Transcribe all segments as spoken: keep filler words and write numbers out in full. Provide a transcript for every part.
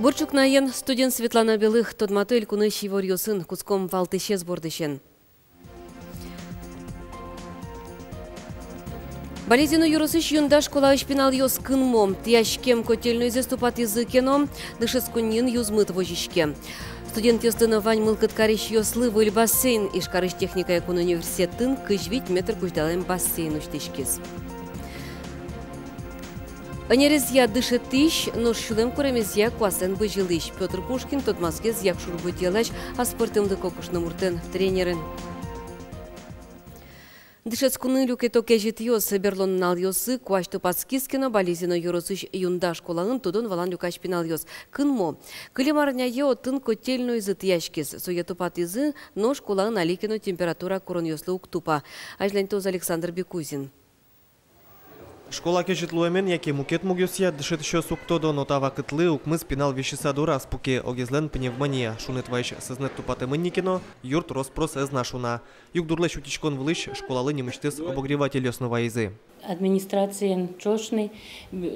Бур ӵукнаен! Студиын Светлана Белых. Тодмато элькунысь иворъёсын. Кутском валтӥсез бордысен. Балезино ёросысь Юнда школаысь пиналъёс кынмо. Тӥяськем котельнойзэс тупатӥзы ке но, дышетсконниын юзмыт возиське. Студентъёслы но вань мылкыд карисьёслы выль бассейн. Ижкарысь техникая кун университетын кызь вить метр кузьдалаем бассейн усьтӥськиз. Ӧнерезъя дышетӥсь, нош сюлэм куремезъя куасэн бызьылӥсь. Пётр Пушкин тодматскиз Якшур-Бӧдьялась аспӧртэмлыко кышномуртэн тренерен. Дышетсконын люкето кезьытъёс. Берло нуналъёсы куазь тупатскиз ке но, Балезино ёросысь Юнда школаын тодон-валан люкась пиналъёс кынмо. Кылем арняе отын котельнойзы тӥяськиз. Сое тупатӥзы, но школаын али ке но температура куронъёслы уг тупа. Азьланьтоз Александр Бекузин. Школа кезьыт луэмен яке мукет мугъёсъя дышетӥсьёс уг тодо, но та вакытлы укмыс пинал висьыса дораз пуке. Огезлэн пневмония. Шуныт вайись сӧзнэт тупатэмын ни ке но, юрт рос-прос ӧз на шуна. Югдурлэсь утиськон вылысь школалы нимысьтыз обогревательёс но вайизы. Администрациен ӵош ни,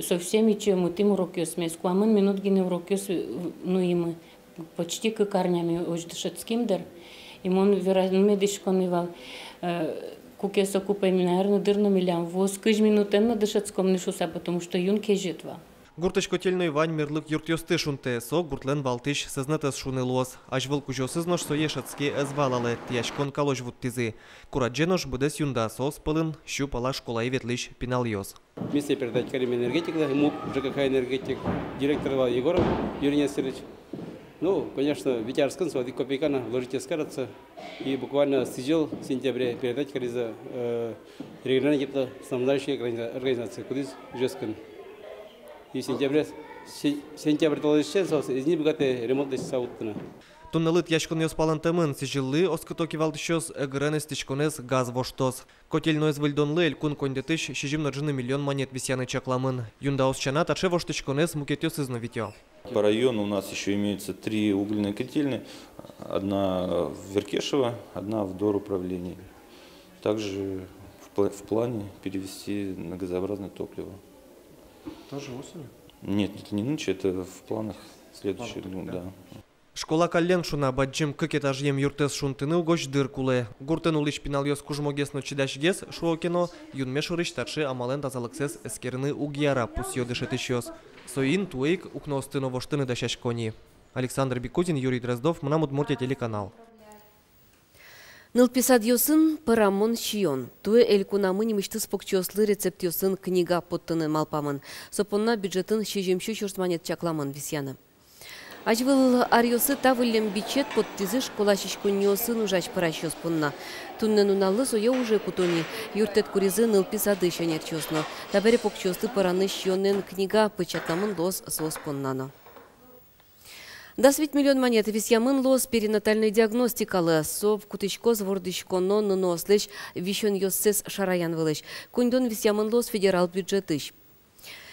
совсем ичиомытӥм урокъёсмес, куамын минут гинэ урокъёс нуимы. Почти кык арня ми озьы дышетским дыр. И мон вераны медӥсько ни вал, э, куке соку пӧймын, наверно, дыр но милям вуоз, кызь минутэн но дышетском ни шуса, потому что юн кезьыт вал. Гуртысь котельной вань мерлык юртъёсты шунтэ. Со гуртлэн валтӥсь сӧзнэтэз шуны луоз. Азьвыл кузёосыз нош сое шӧдске ӧз валалэ, тӥяськон калозь вуттӥзы. Курадӟе нош быдэс Юнда, соос пӧлын сю пала школае ветлӥсь пиналъёс. Ми сое передать карим энергетиклы, МУП ЖКХ «Энергетик», директор вал Егоров Юрий Нестерович. Ну, конечно, вить арскын со одӥг копейка но вложить ӧз карыса. И буквально сӥзьыл, сентябре, передать каризы, э, региональной теплоснабжающей организа-, организации, кудӥз Ижевскын. И сентябре, се-, сентябрь толэзьысен соос ӧз ни быгатэ ремонт лэсьтыса вуттыны. Туннэлы тӥяськонъёс палэнтэмын. Сӥзьыллы, оскыто кивалтӥсьёс, эгырен эстӥськонэз газ воштоз. Котельноез выльдонлы элькун коньдэтысь сизьым но ӝыны миллион манет висъяны чакламын. Юндаос сяна, таӵе воштӥськонэз мукетъёсыз но витё. По району у нас ещё имеются три угольные котельные. Одна в Веркешево, одна в доруправлении. Также в пла-, в плане перевести на газообразное топливо. Тоже осенью? Нет, это не нынче, это в планах следующий, ну, да. Школа каллен шуна, бадӟым кык этажъем юртэз шунтыны угось дыр кулэ. Гуртын улӥсь пиналъёс кужмогес но чидасьгес, шуо ке но, юнме шорысь таӵе амалэн тазалыксэс эскерыны уг яра, пусъё дышетӥсьёс. Соин туэ ик укноосты но воштыны дасясько ни. Александр Бекузин, Юрий Дроздов, «Мынам Удмуртие» телеканал. Нылпи садъёсын пӧрамон сиён. Туэ элькунамы нимысьтыз покчиослы рецептъёсын книга поттыны малпамын. Со понна бюджетын сизьым сю сюрс манет чакламын висъяны. Азьвыл аръёсы та выллем бичет поттӥзы школа сиськонниосын ужась-пӧрасьёс понна. Туннэ нуналлы сое уже куто ни. Юрттэт куризы нылпи садысь ӧнерчиос но. Табере покчиосты пӧраны сиёнэн книга печатламын луоз соос понна но. Дас вить миллион манет висъямын луоз перинатальной диагностикалы. Со кутӥськоз вордӥськоно нуноослэсь висёнъёссэс шараян вылысь. Коньдон висъямын луоз федерал бюджетысь.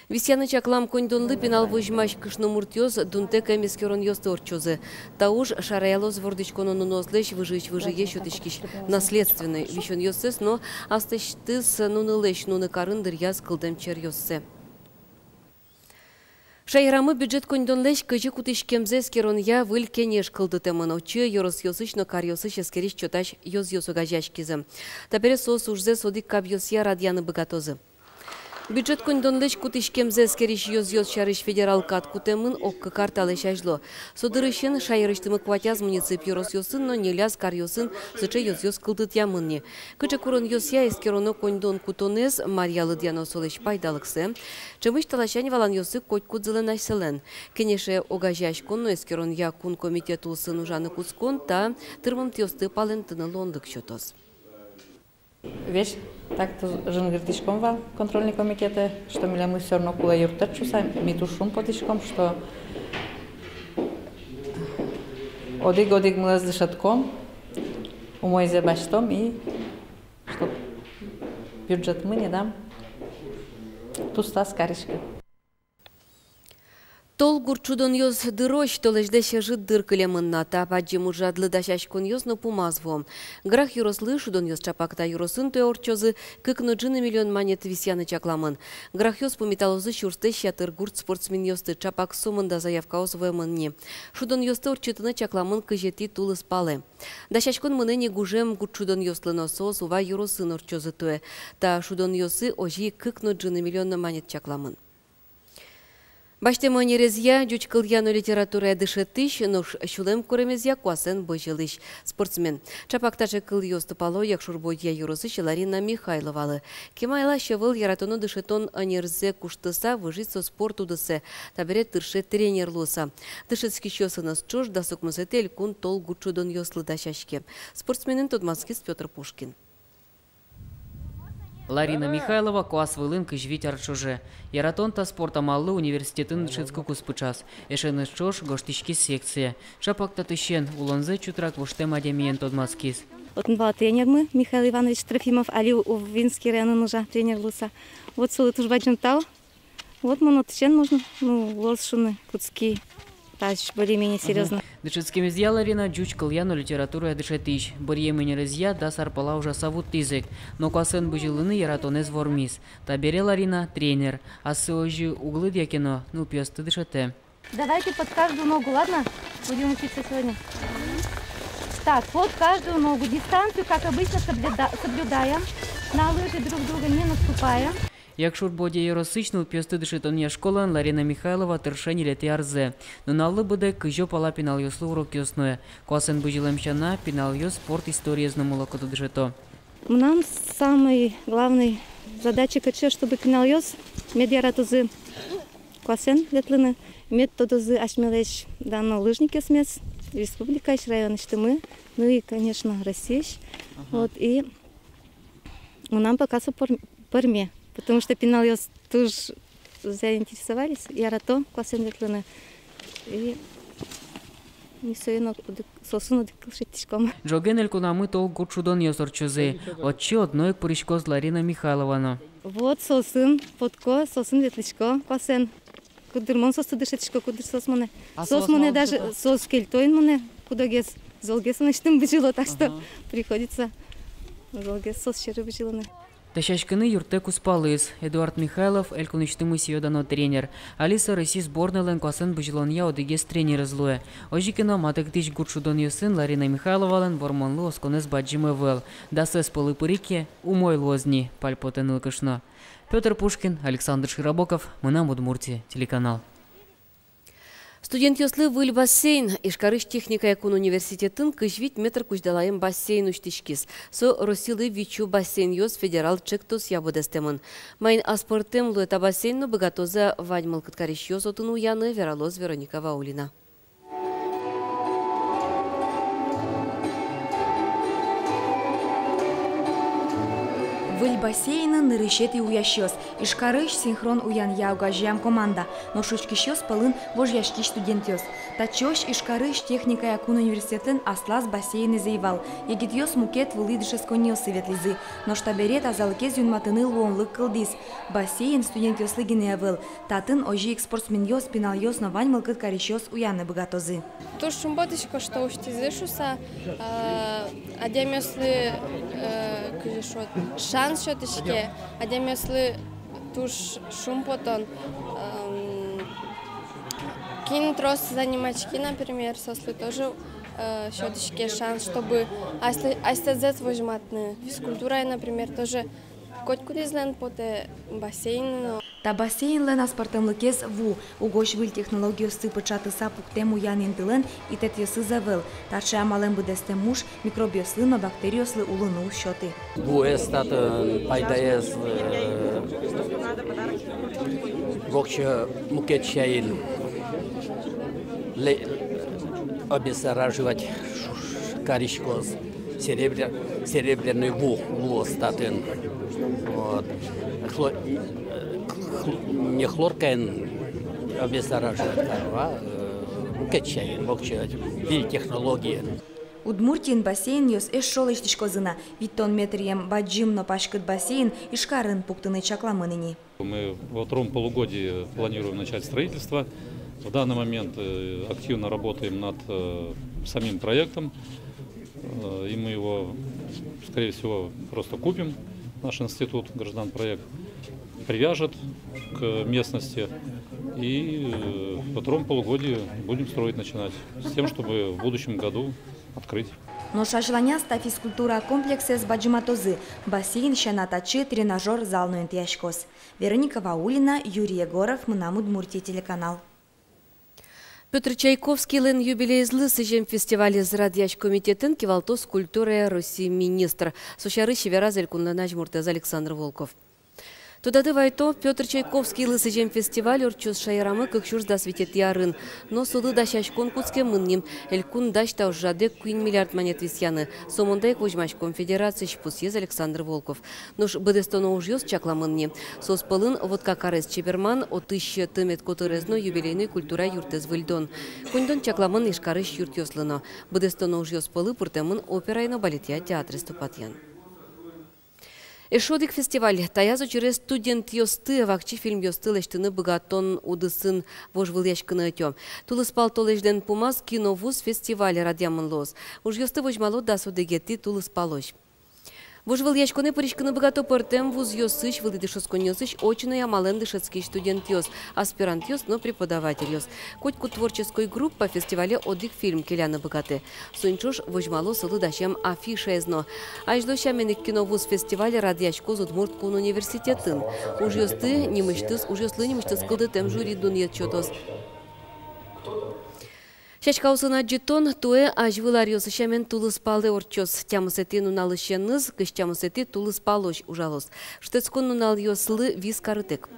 Висъяны чаклам коньдонлы пинал возьмась кышномуртъёс дунтэк эмэскеронъёсты ортчозы. Та уж шараялоз вордӥськоно нуноослэсь выжыысь выжые сётӥськись наследственной висёнъёссэс но аслэсьтыз нунылэсь нуны карын дыръяз кылдэм черъёссэ. Шаерамы бюджет коньдонлэсь кызьы кутӥськемзэ эскеронъя выль кенеш кылдытэмын. Отчы ёросъёсысь но каръёсысь эскерись чотась ёзъёс огазеяськизы. Табере соос ужзэс одӥг кабъёсъя радъяны быгатозы. Бюджет коньдонлэсь кутӥськемзэ эскерись ёзъёс сярысь федерал кат кутэмын ог кык ар талэсь азьло. Со дырысен шаерысьтымы куатяз муниципал ёросъёсын но ньыляз каръёсын сыӵе ёзъёс кылдытъямын ни. Кыӵе куронъёсъя эскероно коньдон кутонэз, маръя лыдъяно солэсь пайдалыксэ, ӵемысь та ласянь валанъёсы котькудӥзлэн асьсэлэн. Кенеше огазеяськон но эскеронъя кун комитет улсын ужаны кутскон та тырмымтэосты палэнтыны луонлык сётоз. Весь так-то жингыртӥськом вал контрольный комитетэ, что милемлы всё равно кулэ юрттэт шуса, ми туж шумпотӥськом, что одӥг-одӥгмылэз дышетӥськом, умойзэ басьтом и чтоб бюджетмы медам тусаз кариськы. Тол гурт шудонъёс дырозь толэзьлэсь ӧжыт дыр кылемын на. Та бадӟым ужрадлы дасяськонъёс но пумаз вуо. Грах ёрослы шудонъёс чапак та ёросын туэ ортчозы. Кык но ӝыны миллион манет висъяны чакламын. Грахъёс пумиталозы сюрслэсь ятыр гурт спортсменъёсты, чапак сомында заявкаос вуэмын ни. Шудонъёсты ортчытыны чакламын кызетӥ тулыс палэ. Дасяськон мынэ ни гужем гурт шудонъёслы но, соос Ува ёросын ортчозы туэ. Та шудонъёсы озьы ик кык но ӝыны миллион манет чакламын. Басьтэм ӧнерезъя, ӟуч кылъя но литературая дышетӥсь, нош сюлэм куремезъя куасэн бызьылӥсь спортсмен. Чапак таӵе кылъёс тупало Якшур-Бӧдья ёросысь Ларина Михайловалы. Кемалась ӧвӧл яратоно дышетон ӧнерзэ куштыса, выжиз со спорт удысэ, табере тырше тренер луыса. Дышетскисьёсыныз ӵош дас укмысэтӥ элькун тол гурт шудонъёслы дасяське. Спортсменэн тодматскиз Пётр Пушкин. Ларина Михайлова куас вылын кызь вить ар ӵоже. Яратон та спорт амаллы университетын дышетскыкуз пыӵаз. Эшеныз ӵош гожтӥськиз секцие. Чапак татысен улонзэ чутрак воштэм адямиен тодматскиз. Отын вал тренермы Михаил Иванович Трофимов, али Увинский районын ужа тренер луыса. Вот солы туж бадӟым тау. Вот мон отысен, можно, ну, луоз шуыны, кутски тазь более-менее серьёзно. Дышетскемезъя Ларина ӟуч кылъя но литературая дышетӥсь. Быръем ӧнерезъя дас ар пала ужаса вуттӥз ик, но куасэн бызьылыны яратонэз вормиз. Табере Ларина тренер. Ассэ озьы уг лыдъя ке но, нылпиосты дышетэ. Давайте под каждую ногу, ладно? Будем учиться сегодня. Так, под каждую ногу. Дистанцию, как обычно, соблюда-, соблюдаем. На лыжи друг друга не наступаем. Якшур-Бӧдья ёросысь нылпиосты дышетонъя школаын Ларина Михайлова тырше ньылетӥ арзэ. Нуналлы быдэ кызь пала пиналъёслы урокъёс нуэ. Куасэн бызьылэм сяна, пиналъёс спорт историез но мылокыдо дышето. Мынам самый главный задача кыӵе, чтобы пиналъёс мед яратозы куасэн ветлыны, мед тодозы асьмелэсь дано лыжникъёсмес, республикаысь, районысьтымы, ну и, конечно, Россиысь. Вот, и мынам пока со пӧр-, пӧрме, потому что пиналъёс туж заинтересовались, ярато куасэн ветлыны. И ми соин одӥг, соосын одӥг кыл шедьтӥськом. Ӝоген элькунамы тол гурт шудонъёс ортчозы. Отчы одно ик пыриськоз Ларина Михайлова но. Вот соосын потко, соосын ветлӥсько куасэн. Куддыр мон соосты дышетӥсько, куддыр соос монэ. А соос монэ даже, соос кельто ини монэ, кудогез, золгес мынэсьтым бызьыло, так что приходится золгес соос сьӧры бызьылыны. Дасяськыны юрттэ кузпалыз. Эдуард Михайлов элькунысьтымы сӥё-дано тренер. Али со Россиысь сборнойлэн куасэн бызьылонъя одӥгез тренерез луэ. Озьы ке но, матыктӥсь гурт шудонъёсын Ларина Михайловалэн вормонлы осконэз бадӟым ӧвӧл. Дасэз пӧлы пырике, умой луоз ни, пальпотэ нылкышно. Пётр Пушкин, Александр Широбоков, «Мынам Удмуртие» телеканал. Студентъёслы выль бассейн. Ижкарысь техникая кун университетын кызь вить метр кузьдалаем бассейн усьтӥськиз. Со Россилы «Вичу бассейнъёс» федерал ӵектосъя быдэстэмын. Маин аспӧртэм луэ та бассейн но быгатоз-а вань мылкыд карисьёс отын уяны, вералоз Вероника Ваулина. Выль бассейнын нырысетӥ уясьёс. Ижкарысь «Синхрон» уянъя огазеям команда, нош учкисьёс пӧлын вожъяськись студентъёс. Татчыозь Ижкарысь техникая кун университетлэн аслаз бассейнэз ӧй вал. Егитъёс мукет вылӥ дышетсконниосы ветлӥзы. Нош табере тазалыкез юнматыны луонлык кылдӥз. Бассейн студентъёслы гинэ ӧвӧл. Татын озьы ик спортсменъёс, пиналъёс но вань мылкыд карисьёс уяны быгатозы. Туж шумпотӥсько, что усьтӥзы шуыса, э, адямиослы, э, кызьы шуод, шанс сётӥське, адямиослы туж шумпотон, эм, кин трос заниматься, например, соослы тоже, э, сётӥське шанс, чтобы асьтэ-, асьтэзэс возьматыны. Физкультурая, например, тоже котькудӥзлэн потэ бассейн но. Та бассейнлэн аспӧртэмлыкез ву. Угось выль технологиосты пыӵатыса пуктэм уян интылэн итэтъёсыз ӧвӧл. Таӵе амалэн быдэстэм уж микробъёслы но бактериослы улыны уз сёты. Вуэз татын пайдаез, э, воксё мукет сямен ле-, обеззараживать ш-, ш-, кариськоз. Серебря-, серебряный ву луоз татын. Вот. Хло-, э, хл-, не хлоркаен обеззараживать каро, а, э, мукет сямен, воксё выль технологиен. Удмуртиын бассейнъёс эшшо лэсьтӥськозы на. Витьтон метръем бадӟым но паськыт бассейн Ижкарын пуктыны чакламын ини. Мы во втором полугодии планируем начать строительство. В данный момент э, активно работаем над э, самим проектом, э, и мы его, скорее всего, просто купим. Наш институт «Гражданпроект» привяжет к местности, и э, во втором полугодии будем строить, начинать, с тем, чтобы в будущем году открыть. Нош азьланяз та физкультура комплексэз бадӟыматозы, бассейн сяна татчы тренажёр зал но интыяськоз. Вероника Ваулина, Юрий Егоров, «Мынам Удмуртие» телеканал. Пётр Чайковскийлэн юбилеезлы сӥзем фестивалез радъясь комитетэн кивалтоз культурая Россиысь министр. Со сярысь вераз элькунлэн азьмуртэз Александр Волков. Тодады вайто, Пётр Чайковскийлы сӥзем фестиваль ортчоз шаерамы кык сюрс дас витетӥ арын. Но солы дасяськон кутскемын ни. Элькун дась та ужрадэ куинь миллиард манет висъяны. Со мында ик возьмаськом федерациысь, пусйиз Александр Волков. Нош быдэстоно ужъёс чакламын ни. Соос пӧлын Воткакарез чеберман, отысь тымет котырез но юбилейной культура юртэз выльдон. Коньдон чакламын Ижкарысь юртъёслы но. Быдэстоно ужъёс пӧлы пыртэмын операя но балетъя театрез тупатъян. Эшшо одӥг фестиваль. Таяз учыре студентъёсты вакчи фильмъёсты лэсьтыны быгатон удысын вожвылъяськыны ӧтё. Тулыспал толэзьлэн пумаз «Киновуз» фестиваль радъямын луоз. Ужъёсты возьмало дас одӥгетӥ тулыспалозь. Вожвылъяськонэ пыриськыны быгато пӧртэм вузъёсысь, вылӥ дышетсконъёсысь, очной амалэн дышетскись студентъёс, аспирантъёс но преподавательёс. Котькуд творческой группа фестивале одӥг фильм келяны быгатэ. Соин ӵош возьмало солы дасем афишаез но. Азьло сямен ик «Киновуз» фестиваль радъяськоз Удмурт кун университетын. Ужъёсты нимысьтыз, ужъёслы нимысьтыз кылдытэм жюри дунъет сётоз. Сяськаосын адӟытон туэ азьвыл аръёсы сямен тулыспалэ ортчоз. Тямысэтӥ нуналысеныз кызь тямысэтӥ тулыспалозь ужалоз. Шутэтскон нуналъёслы вис карытэк.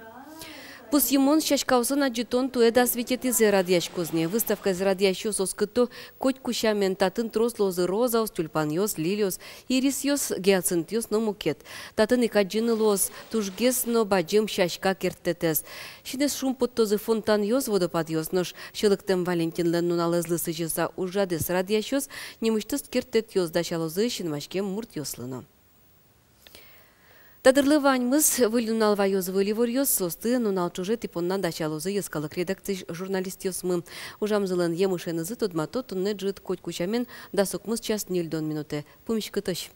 Пусйымон, сяськаосын адӟытон туэ дас витетӥзэ радъяськоз ни. Выставказэ радъясьёс оскыто котьку сямен. Татын трос луозы розаос, тюльпанъёс, лилиос, ирисъёс, гиацинтъёс но мукет. Татын ик адӟыны луоз тужгес но бадӟым сяська керттэтэз. Синэз шумпоттозы фонтанъёс, водопадъёс. Нош сьӧлыктэм Валентинлэн нуналэзлы сӥзьыса ужрадэз радъясьёс нимысьтыз керттэтъёс дасялозы синмаськем муртъёслы но. Та дырлы ваньмыз. Выль нунал ваёз выль иворъёс, соосты нунал ӵоже тӥ понна дасялозы йӧскалык редакциысь журналистъёсмы. Ужамзылэн емышенызы тодмато туннэ ӝыт котьку сямен дас укмыс час ньыльдон минутэ. Пумиськытозь.